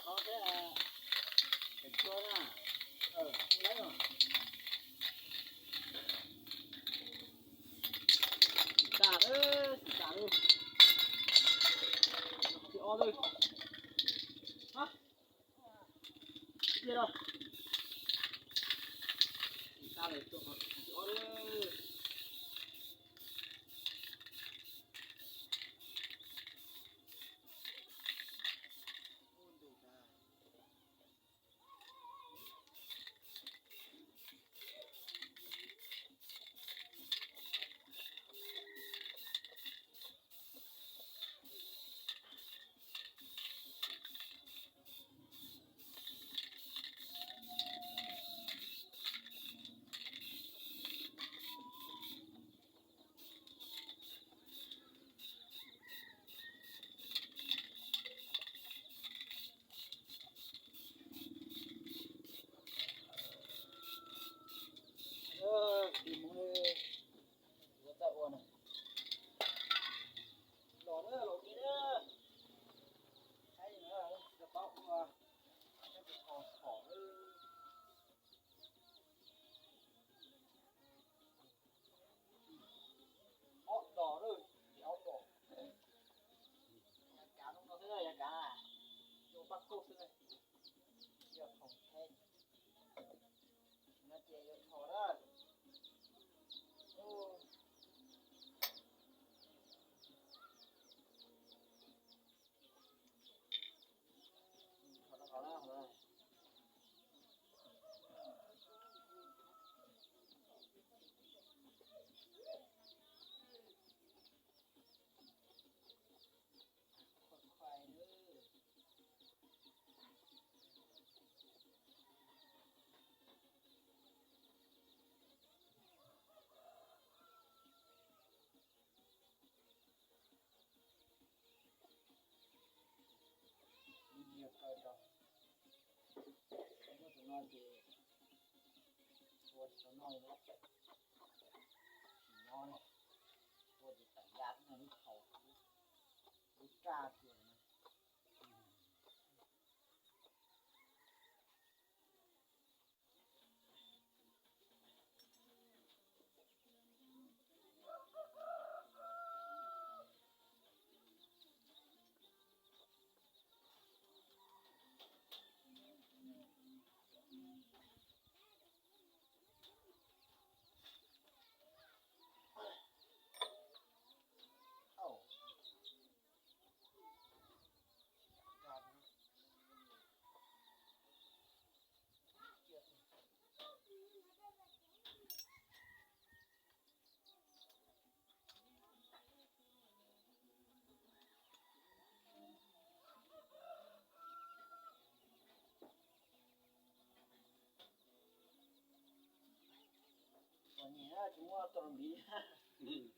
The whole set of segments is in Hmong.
Tso thiab, tso na. Tsis tas, tsis tas li. Tis ob lawm. Tis tis os. Tis tas lawm, tis ob lawm. Tis mus, yuav txawj ua na. Los na, los ua ke na. Saib na, tsis tau paub ua, saib tus kho khom na. Ob dos lawm, tis ob dos. Yav kav no no xwb na, yav kav, yuav paj kauj xwb na. Yog thom thiab, no ces yuav thom na. Thom no thom na. Ntsia kaw rau, muab tus no ces tua tsis tau noj li na. Tsis nyob na, tua ces tawm ya xwb na, lub thaum lub raj kiag na. Txom nyem tsis muaj tau npiv.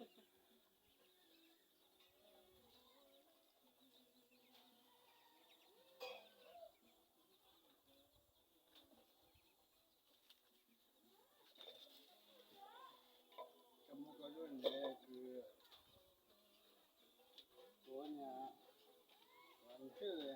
Cov muaj koj lub ntev kws tuav nyuag tuav ntswj.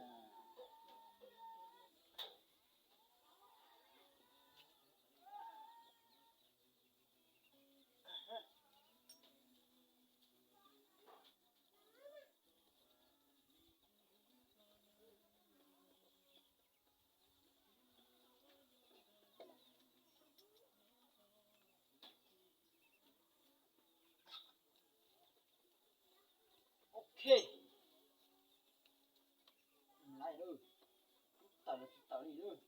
Ok, lawm, tawm los tsis tawm li lawm.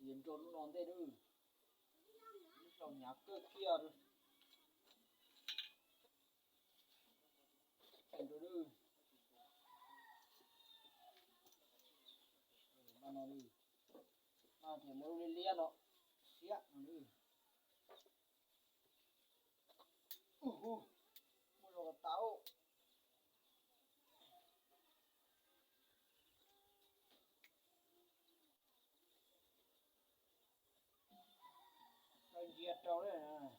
Yuav nrau lub no ntej lawm, lub sau hnyav kawg kiag lawm. Nrau lawm, no lawm, no ces muab lub liab liab no siab no lawm. Ub, muaj zoo tas tas. Tau ntsia rau lawm.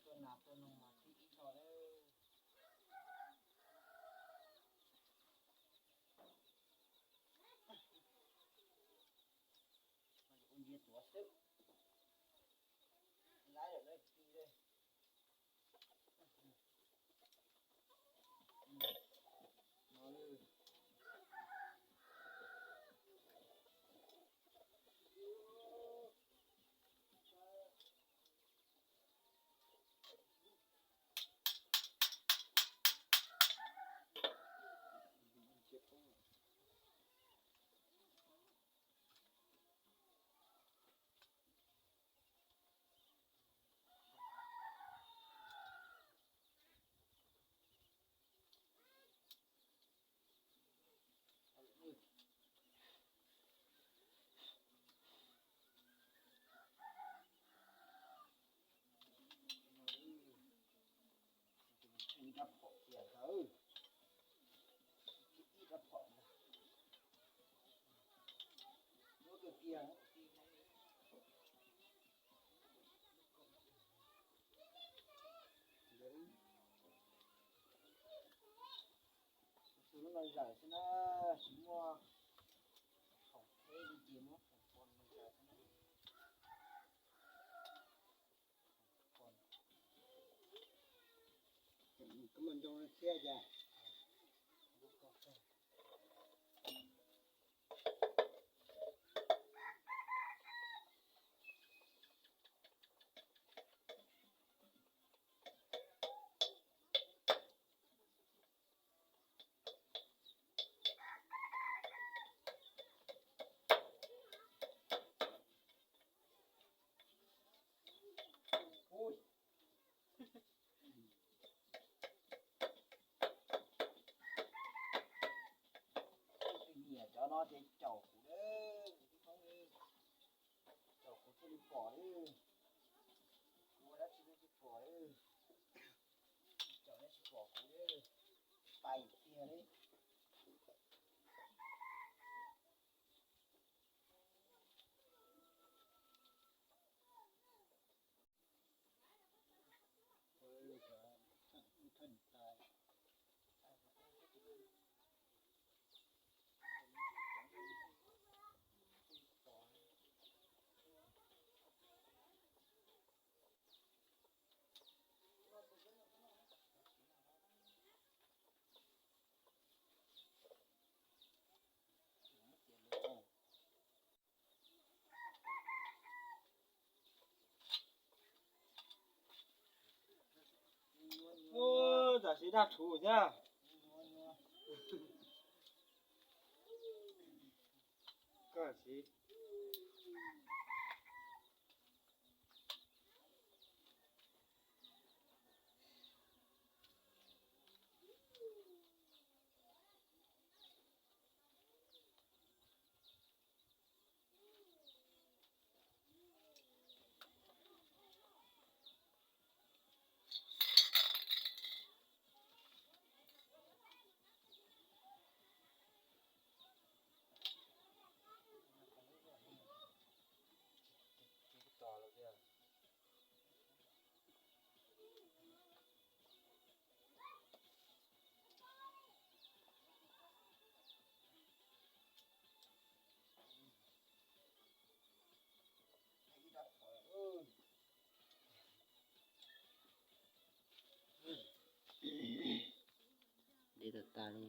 Tua nas tua noog mas tib ib tog lawm. Ua ntsia tuav xwb, laib lawm lawm tij lawm. Ib rab phom tiag ntawd, ib rab phom ntawd, lub tiag tiag. Tus lub no zawm xwb na, tsis muaj khoom teb li ces muab khoom pon no zawm xwb na. Koj muaj ncoo thiab cas? Tus nyiam cov no ces caum kuv lawm, caum kuv thiaj li pom lawm, kuv ua dab tsi thiaj pom lawm, caum thiaj tsis pom kuv lawm, pais tiag li. Tam sim daj rhuv thiab. Koj siv. Deb tas tas li.